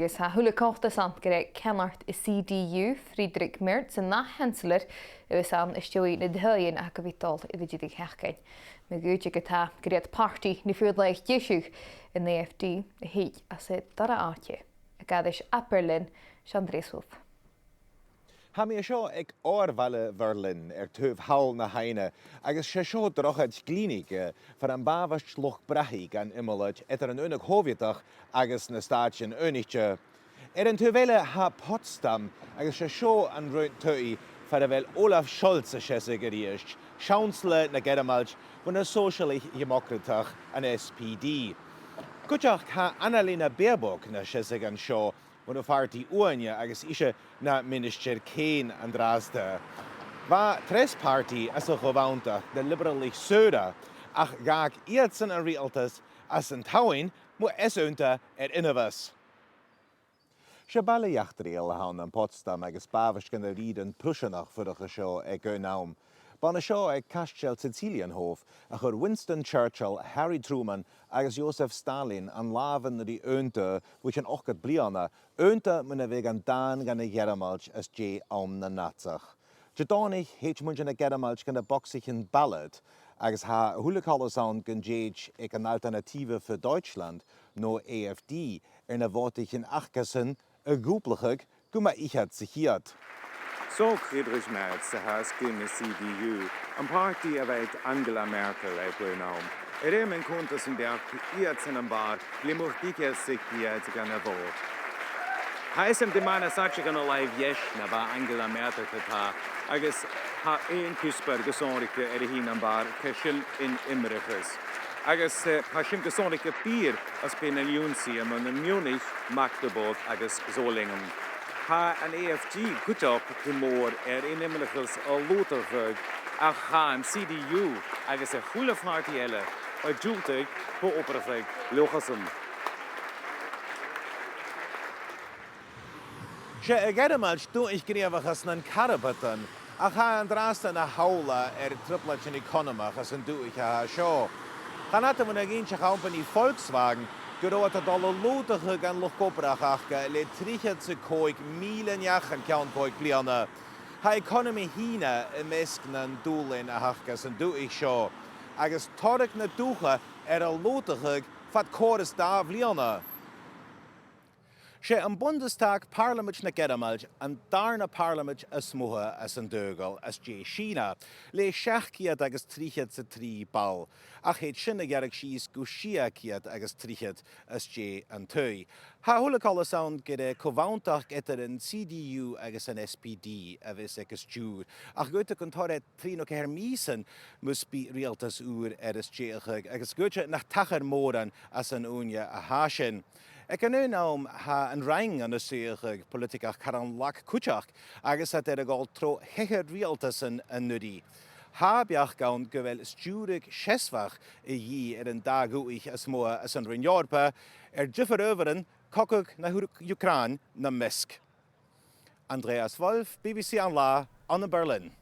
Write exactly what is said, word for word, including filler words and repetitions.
Agus tha a h-uile coltas ann gur e ceannard an C D U, Friedrich Merz, an ath-Sheansalair, a bhios ann às dèidh na h-ath-oidhche a bhios a' dol a dh'obair an t-seachdain. Ma dh'fhaoidte, ged-tà, gur iad pàrtaidh na fìor-làithean-deiseach, an A F D, a thig às an dàrna àite. Aig Aonghas Aberlin, Seán Driscoll. Tha mi an seo aig òr-bhaile Bherlin air taobh thall na h-aibhne, agus 's e seo drochaid ghlinn aige far am b' àbhaist luchd-brathaidh gan iomlaid eadar an Aonadh Shòivéadach agus na Stàitean Aonaichte. Air an taobh eile tha Potsdam, agus 's e seo an raon-taighe far a bheil Olaf Scholz a' seasamh a-rithist, Seansalair na Gearmailt bho na Sòisealaich Dheamocratach, an S P D. Cuideachd tha Annalena Baerbock na seasamh an seo, bhon a' phàrtaidh uaine agus ise na ministear cèin an-dràsta. Bha treas pàrtaidh anns a' cho-bhanntachd, na Libearalaich Shaora, ach dh'fhàg iadsan an riaghaltas anns an t-Samhain mu easaonta air ionmhas. 'S e baile eachdraidheil a th' ann am Potsdam agus b' àbhaist dhan an rìgh Phrùiseanach fuireach an seo aig aon àm. B' ann an seo aig Caisteal Cecilienhof a chuir Winston Churchill, Harry Truman agus Joseph Stalin an làmh an rìgh aontaidh bho chionn ochdad bliadhna, aonta mun a bhith gan dàin dha na Gearmailt às dèidh àm nan Nàiseach. Didòmhnaich thèid muinntir na Gearmailt dha na bogsaichean ballot, agus tha a h-uile coltas ann gun tèid aig an Alternative für Deutschland, no A F D, air na bhòtaichean acasan a dhùblachadh gu math iad sa chiad. 'S e Friedrich Merz a tha os cionn na C D U, am pàrtaidh a bh' aig Angela Merkel aig aon àm. Air aon àm, cunntas am beachd iadsan am bàrr, le muinntir deichead sa cheud dhen a' bhòt. Tha esan dìreach nas fhaide dhan an làimh dheas na bha Angela Merkel ge-tà, agus tha aon chuspair gu sònraichte air a thighinn am bàrr, 's e sin an t-imrich. Agus, eh, tha sin gu sònraichte fìor os cionn nan ionnsaighean ann am Munich, Magdeburg agus Solingen. Tha an A F D cuideachd gu mòr air an imrich a lùghdachadh, ach tha an C D U agus a h-uile phàrtaidh eile a' diùltadh bho obrachadh leothasan. 'S e a' Ghearmailt dùthaich gnìomhachas nan carbadan, ach tha e an-dràsta na shamhla air trioblaidean eaconamach anns an dùthaich a tha seo. Chan fhada bhon a dh'inns a' chompanaidh Volkswagen gun robh iad a' dol a lùghdachadh an luchd-obrach aca le trithead 's a còig mìle neach an ceann còig bliadhna. Tha eaconamaidh shìneach am measg nan dùbhlain a th' aca san dùthaich seo, agus toradh na dùthcha air a lùghdachadh fad còrr is dà bhliadhna. 'S e am Bundestag, Pàrlamaid na Gearmailt, an dàrna pàrlamaid as motha anns an t-saoghal às dèidh Sìona, le seachd ceud agus trithead 's a trì ball, ach thèid sin a ghearradh sìos gu sia ceud agus trithead às dèidh an t-saoghail. Tha a h-uile coltas ann gur e co-bhanntachd eadar an C D U agus an S P D a bhios aig an stiùir, ach dh'fhaodadh gun toir e trì no ceithir mìosan mus bi riaghaltas ùr air a stèidheachadh, agus dh'fhaodte nach tachair mòran às an ùine a tha sin. Aig an aon àm, tha an Fhraing ann an suidheachadh poilitigeach car an lag cuideachd, agus iad air a dhol tro cheithir riaghaltasan an-uiridh. Tha beachd ann gu bheil stiùireadh seasmhach a dhìth air an dà dhùthaich as motha anns an Roinn Eòrpa, air diofar adhbharan, cogadh na h-Ùcràin nam measg. Andreas Wolff, B B C An Là, ann am Berlin.